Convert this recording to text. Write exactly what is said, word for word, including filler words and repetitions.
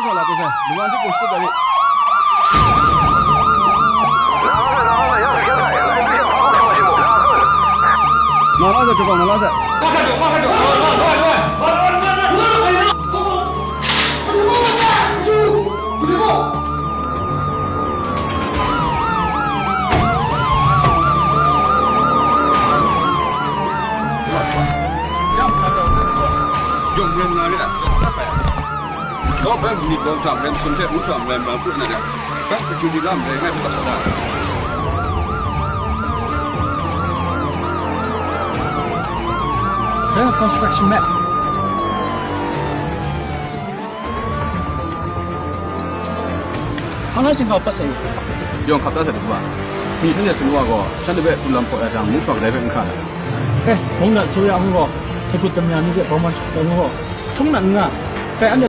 Nga la sai, lungwan sit kung sit ai. Nga la sai, jabang nga la sai. Yawng ren nga re ai. Dawng hpe myit dawng htam rai, masum hte ngu htam rai, ma pru na rai, bai security lam rai ngai hkap sa da. Construction map. Hpa na chyinghkau pat sai. Yawng hkap da sai, Daguwa. Myi hten de sunu wa gaw, shanhte hpe hku lam hpaw ya jang, mung hpang dai hpe n hkra ai. Eh, mung na su ya hku gaw, hkut damya ni hte bawng man shut ai gaw, htung nan n nga. Kai, anhte